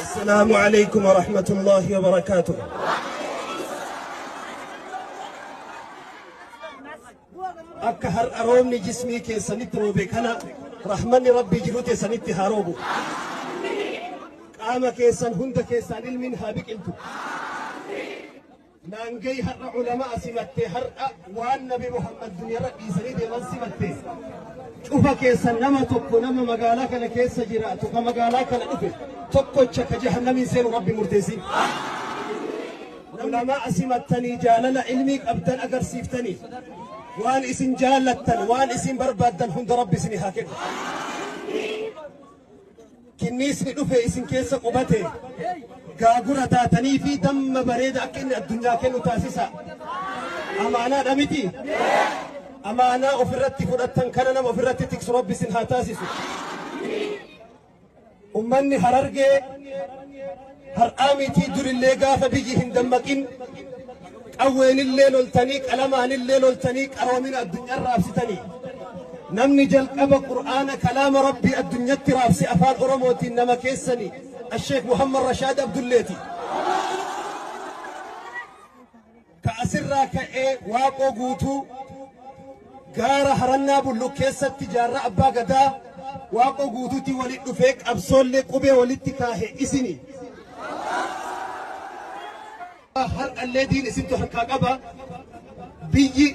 السلام عليكم ورحمة الله وبركاته. Akka har'a roobni jismii keessanitti roobe kana rahmanni Rabbii jiruu teessanitti haa roobu. Qaama keessan hunda keessaan ilmiin haa biqiltu. Naangay har'a ulamaa simattee, har'a waan Nabi Muhammad duniyarra dhiisanii deeman simatte. Cufa keessan nama tokko, nama magaalaa kana keessa jiraatu, ka magaalaa kana dhufe tokkocha ka jahannamiin seenu Rabbi murteessin. Ulamaa simattanii jaalala ilmii qabdan agarsiiftanii, waan isin jaallattan, waan isin barbaaddan hunda Rabbi isinii haa kennu. Kinniisni dhufe isin keessa qubate gaagura taatanii fi damma bareeda akka inni addunyaa kennu taasisa. Amaanaadha miti? Amaanaa ofirratti fudhattan kana nama ofirratti tiksu Rabbi isin haa taasisu. Ummanni Harargee har'aa mitii, durillee gaafa biyyi hin dammaqin qawweenillee loltanii, qalamaanillee loltanii, qaroomina addunyaa raabsitanii. Namni jalqaba Qur'aana kalaama Rabbii addunyatti raabse afaan Oromootiin nama keessanii, Asheek Muhammad Rashaad Abdulleeti. Ka asirraa ka'ee Waaqoo Guutuu gaara Harannaa Bullu keessatti jaarraa abbaa gadaa Waaqoo Guutuutti walitti dhufee qabsoollee qubee walitti kaahe isini. Har'allee diin isintu harkaa qaba. Biyyi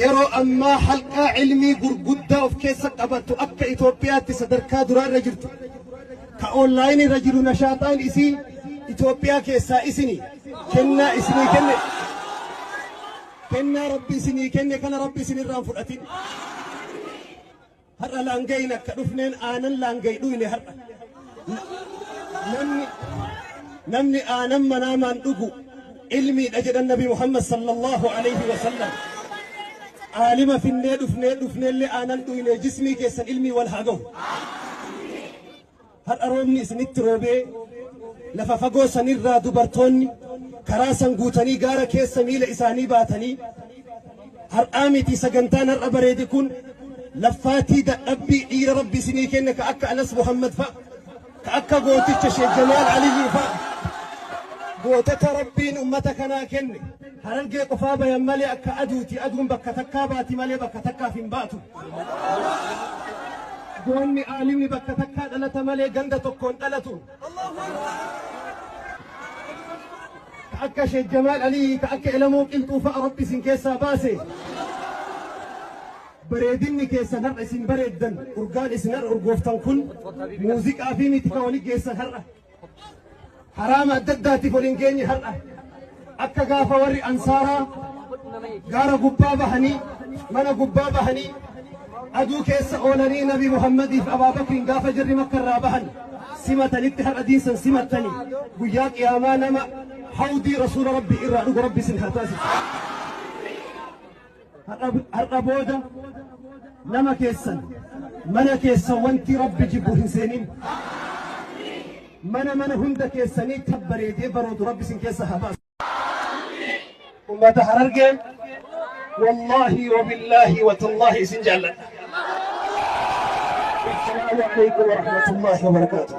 yeroo ammaa halqaa ilmii gurguddaa of keessa qabattu akka Itoophiyaatti sadarkaa duraa irra jirtu. Ka online irra jiru nashaaxaan isii Itoophiyaa keessaa isini. Kennaa isinii kenne. Kennaa Rabbi isinii kenne kana Rabbi isinirraa hin fudhatin. Har'a laangayin akka dhufneen aanan laangayi dhuyne har'a. Namni aanan manaamaan dhugu ilmiidha jedhan Nabi Muhammad sallallahu alayhi wa sallam. Aalima finnee dhufnee dhufneellee aanan dhuyne, jismii keessan ilmii wal haa gahu. Har'a roobni isinitti roobee lafa fagoo sanirraa dubartoonni karaa san guutanii gaara keessa miila isaanii baatanii har'aa miti, sagantaan har'a bareede kun laffaatii dadhabbii dhiira Rabbi isinii kenne, ka akka Anas Muhammad fa'a, ka akka gooticha Sheekh Jamaal Aliyyii fa'a, gootota Rabbiin ummata kanaa kenne. Harargee qofaa bayan malee akka aduuti, aduun bakka takkaa baati malee bakka takkaaf hin baatu. Goonni aalimni bakka takkaa dhalata malee ganda tokkoon dhalatu. Ka akka Sheekh Jamaal Aliyyii, ka akka Elamoo Qilxuu fa'a Rabbi isin keessaa baase. Bareedinni keessan har'a isin bareeddan, urgaan isin har'a urgooftan kun muuziqaa fi miti ka wali geessan har'a. Haraama adda addaatiif waliin geenye har'a. Akka gaafa warri ansaaraa gaara gubbaa bahanii, mana gubbaa bahanii, aduu keessa oolanii Nabi Muhammadiif Abaabakriin gaafa jirri Makka irraa bahan simatanitti har'a diinsan simattanii, guyyaa qiyaamaa nama hawdii rasuula Rabbii irraa dhugu Rabbi isin haa taasisu. Har'a booda nama keessan, mana keessan wanti Rabbi jibbu hin seenin. Mana hunda keessanii tabbareedee baroodu Rabbi isin keessa haa baasu. Ummata Harargee, wallaahi wabillaahi watallaahi isin jaalladha. Assalaamu alaikum warahmatullaahi wabarakaatuh.